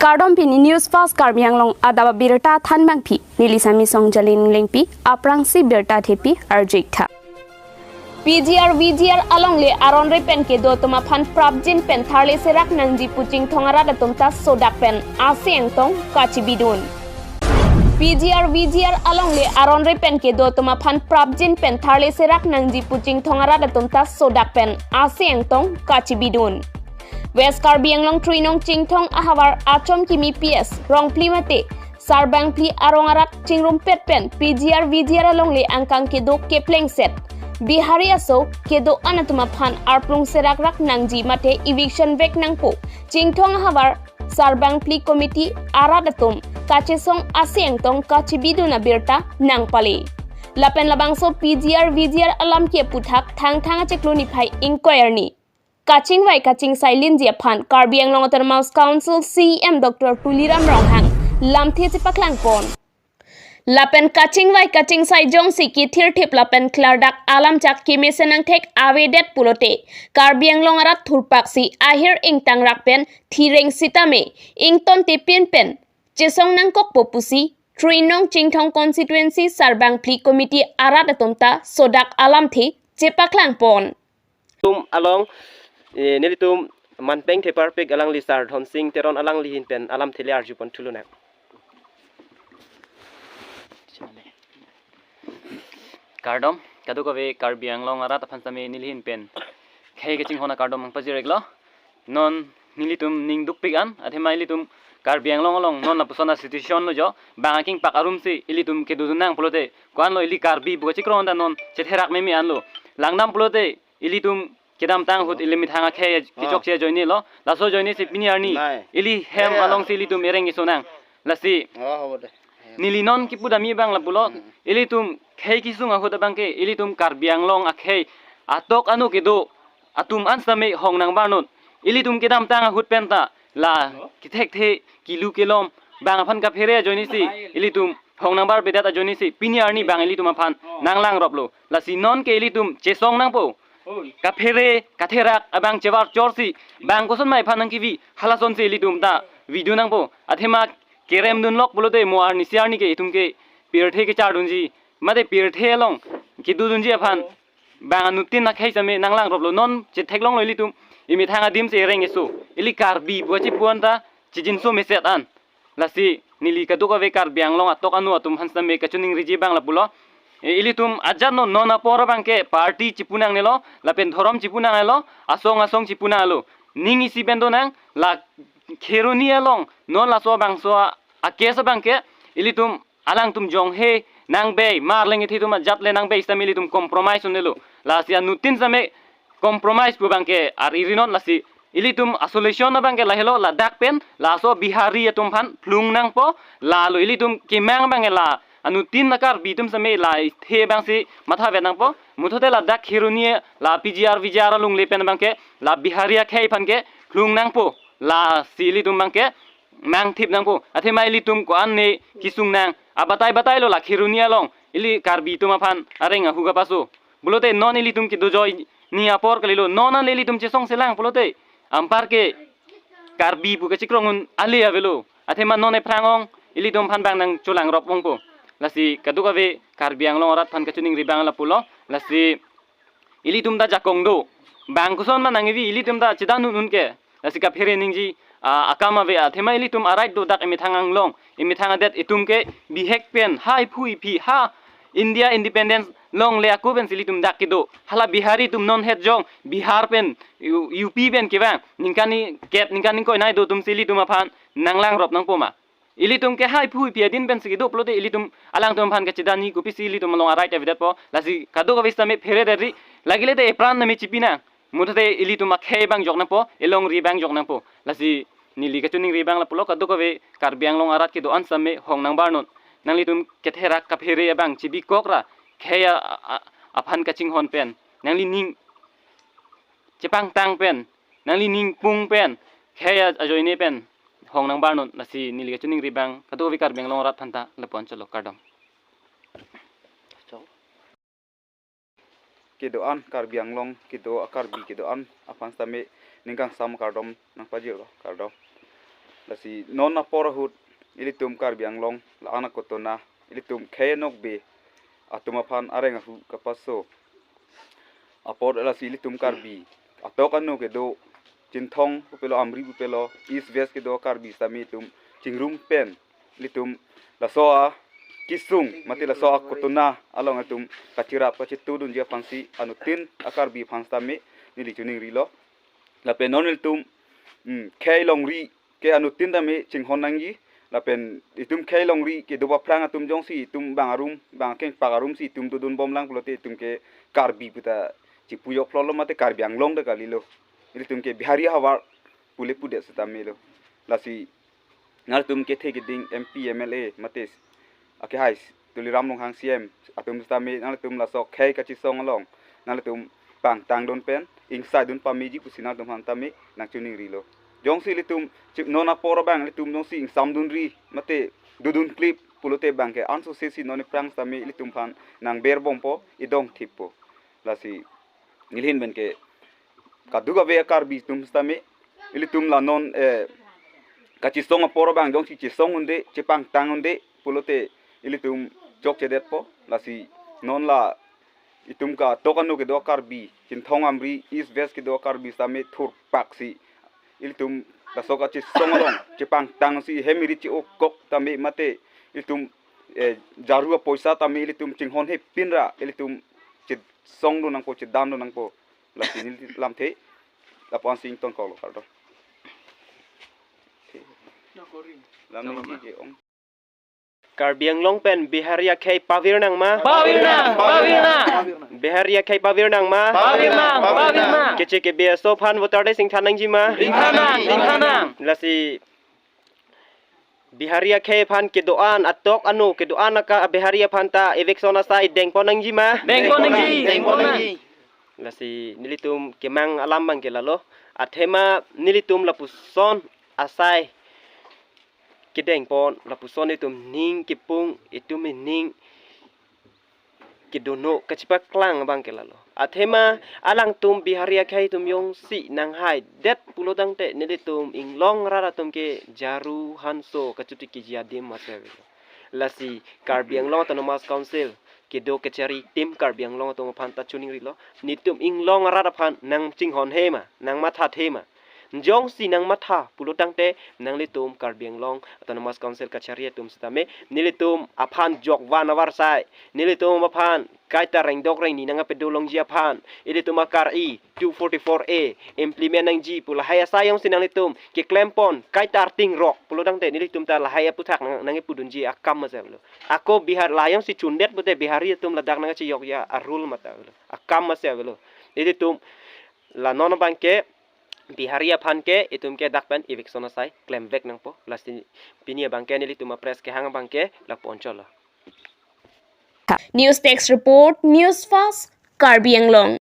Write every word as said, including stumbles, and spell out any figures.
Kardom, pini News Fast Karbi Anglong adap abirta thanbangpi. Neli Sami Song Jalin Lengpi, aphrangsi birta thepi arju-ik tha. P G R V G R alongle aron re pen kedo atum aphan prapjin pen tharle serak nangji pu Chinthong arat atum ta sodak pen ase angtong kachibidun. P G R V G R alongle aron re pen kedo atum aphan prapjin pen tharle serak nangji pu Chinthong arat atum ta sodak pen ase angtong kachibidun. West Karbi Anglong Trinong Chinthong ahavar Achomkimi P S Rongphli mate Sarbangphli arong arat chingrumpet pen P G R V G R alongle angkang kedo keplengset Bihari aso kedo-an atum aphan arplung serak rak nangji mate eviction vek nangpo Chinthong ahavar Sarbangphli Committee arat atum kachesong ase angtong kachibidun abirta nangpale. Lapen labangso P G R V G R alam ke aputhak Thangthang achiklo niphai ingkoi arni kachingvai kachingsai linji aphan Karbi Anglong Autonomous Council C E M Doctor Tuliram Ronghang lamthe chepaklang pon. Lapen kachingvai kachingsai jongsi kethirthip lapen klardak alam chak kemesen angthek avedet pulote Karbi Anglong arat thurpaksi ahir ingtang rak pen thireng sitame ington tipin pen chesong nangkokpo pusi Trinong Chinthong Constituency Sarbangphli Committee arat atum ta sodak alamthe chepaklang pon. Tum along, eh, nelitum manpeng theparpik alangli Sar Dhonsing Teron alangli ahin pen alamthe le arju pon thulonang. Kardom, kadokave Karbi Anglong arat aphan sitame neli ahin pen khei kachinghon akardom nangpajir-iklo. Non nelitum ning dukpik an, athema ilitum Karbi Anglong along non lapuson a-situation lo jo, bang akingpak arumsi ilitum kedodun nang pulote, ko-anlo ili Karbi pu kachikrong ta non chetherak meme anlo. Langdam pulote, ilitum kedamtang ahut ili methang akhei kechokche ajoine lo. Laso ajoine si pini arni. Nai. Ili hem alongsi ilitum ereng isonang. Lasi Oh, habo de. Neli non kipu dami abang lapulo. Hmm. Ilitum khei kesung ahut abangke, ilitum Karbi Anglong akhei atok anu kedo atum an sitame hong nangbarnon. Ilitum kedamtang ahut pen ta la kethekthe kilu kelom bang aphan kaphere ajoine si ilitum hong nangbarbedet ajoine si pini arni bang ilitum aphan nanglang roplo. Lasi non ke ilitum chesong nangpo. Kaphere katherak abang chevar chorsi bang koson mai aphan nangkevi, halasonsi ilitum ta video nangpo. Athema kerem dunlok pulote mo arni si arni ke itum ke pirthe kechardunji mate pirthe along kedodunji aphan bang anuttin akhei sitame nanglang roplo. Non chetheklonglo ilitum, imethang adim si ereng iso. Ili Karbi pu kachipu an ta chijinso meset an. Lasi neli kadokave Karbi Anglong atok anu atum aphan sitame kachiningriji abang lapulo. E, ilitum ajat non non apor abangke party chipu nangnelo, lapen dhorom chipu nangnelo, asong asong chipu nanglo. Ning isi pen donang, la Kheroni along non laso abangso a, a-case abangke ilitum alangtum jonghe nangbei, mar lengithe atum ajat le nangbei sitame ilitum compromise un-elo. Lasi anuttin sitame compromise pu abangke ar-irinon, lasi ilitum a-solution abangke lahelo, ladak pen laso Bihari atum aphan phlung nangpo, lalo ilitum kemang abangke la anuttin a-Karbi atum sitame la ithe abangsi mathavet nangpo. Muthote ladak Kheroni la P G R V G R alongle pen abangke la Bihari akhei aphan ke phlung nangpo, lasi ilitum abangke mangthip nangpo. Athema ilitum ko-an ne kesung nang, abatai batai lo la Kheroni along ili Karbi atum aphan areng ahu kapaso. Pulote non ilitum kedo ajoine apor kalilo, non ale ilitum chesong selang pulote anparke Karbi pu kachikrong un ale avelo. Athema non ephrang ong ilitum aphan bang nangcholang rop ongpo. Lasi kadokave Karbi Anglong arat aphan kachiningri abang lapulo. Lasi ilitum ta jakong do. Bang koson ma nangkevi, ilitum ta chedan un un ke. Lasi kaphere ningji, ah, akam ave, athema ilitum a-right do dak emethang anglong, emethang adet itum ke bihek pen, ha iphu iphi, ha India independence longle ako pensi ilitum dak kedo. Hala Bihari atum non het jong, Bihar pen, U-, U P pen kevang, ningkan ni kep, ningkan ni koi nai do atumsi ilitum aphan nanglang rop nangpo ma. Ilitum ke ha iphu iphi adin pensi kedo pulote ilitum alangtum aphan kachedan ni kopisi ilitum along a-right avedetpo. Lasi kadokave sitame phere dari lagile te epran name chipi nang. Muthote ilitum akhei abang jok nangpo, elongri abang jok nangpo. Lasi neli kachiningri abang lapulo, kadokave Karbi Anglong arat kedo-an sitame hong nangbarnon. Nanglitum ketherak kaphere abang chibikok ra khei a, a, aphan kachinghon pen nangli ning chepangtang pen, nangli ning pung pen, khei a, ajoine pen hong nangbarnon. Lasi neli kachiningri abang kadokave Karbi Anglong arat aphanta lapu-an cholo, kardom. Kedo-an Karbi Anglong kedo a-Karbi kedo-an aphan sitame ning kangsam kardom nangpajirlo, kardom. Lasi non apor ahut ilitum Karbi Anglong la-an akotona, ilitum khei anokbe atum aphan areng ahu kapaso apor, lasi ilitum Karbi atok anu kedo, Chinthong pupelo, Amri pupelo, East West kedo Karbi sitame itum chingrum pen ilitum laso akesung mate laso akotona along itum kachirap kachitudunji aphansi anuttin a-Karbi aphan sitame neli choningrilo. Lapen non ilitum, mm, khei longri ke anuttin tame chinghon nangji. Lapen itum khei longri kedo aphrang atum jongsi itum bang arum, bang kengpak arum si itum dodun bomlang pulote itum ke Karbi puta chipu joklo mate Karbi Anglong ta kalilo. Ilitum ke Bihari havar pule pudet sitame lo. Lasi nangtum kethe keding M P, M L A mate akehai Tuliram Ronghang C M atum sitame nangtum laso khei kachisong along nangtum pangtangdun pen ingsaidun pameji pusi nangtum aphan tame nangchoningrilo. Jongsi ilitum chi-, non apor abang ilitum jongsi ingsamdunri mate dodun klip pulote bang ke anso sesi non aphrang sitame ilitum aphan nangberbompo, idong thippo. Lasi nilhin pen ke kadokave a-Karbi atum sitame ilitum la non, eh, kachisong apor abang jongsi chisong unde, chepangtang unde pulote ilitum chokchedetpo. Lasi non la itum katok anu kedo Karbi, Chinthong, Amri, East West kedo Karbi sitame thurpaksi ilitum laso kachisong along chepangtangsi hem iri chi-okok tame mate ilitum, eh, jaru apoisa tame ilitum chinghonhe pinra ilitum chisongdun nangpo, chedandun nangpo. Lasi neli lamthe lapu-an si ingtonkoklo, kardom. Lam ningje ong. Karbi Anglong pen Bihari akhei pavir nang ma? Pavir nang, pavir nang. Bihari akhei pavir nang ma? Pavir nang, pavir nang. Keche kebe aso aphan voter day singthan nangji ma? Singthan nang, singthan nang. Lasi Bihari akhei aphan kedo-an, atok anu kedo-an aka Bihari aphan ta eviction asai dengpon nangji ma? Dengpon nangji, dengpon nangji. Lasi nelitum kemang alam abang ke lalo. Athema nelitum lapuson asai kedengpon, lapuson itum ning kepung, itum ning kedono kachepaklang abang ke lalo. Athema alangtum Bihari akhei atum jongsi nanghaidet pulo tangte nelitum inglong arat atum ke jaru hanso kachotiki ji adim mate avelo. Lasi Karbi Anglong Autonomous Council kedo kachari Team Karbi Anglong atum aphan ta choningrilo. Nelitum inglong arat aphan nangchinghonhe ma, nangmathathe ma? Jongsi nangmatha pulo tangte nanglitum Karbi Anglong Autonomous Council kachari atum sitame nelitum aphan jokvan avarsai, nelitum aphan kaita rengdok rengni nangkapedo longji aphan, ilitum akar-i two forty-four A implement nangji pu lahai asai jongsi nanglitum keklempon kaita arting rok pulo tangte nelitum ta lahai aphuthak nang, nangkepudunji akam mate avelo. Ako Bihar la jongsi chundet pute Bihari atum ladak nangkachejokji a-rule mate avelo, akam mate avelo. Nelitum la non abang ke Bihari aphan ke itum ke dak pen eviction asai klemvek nangpo. Lasi pini abang ke nelitum a-press kehang abang ke lapu-an chotlo. News Desk Report, News Fast, Karbi Anglong.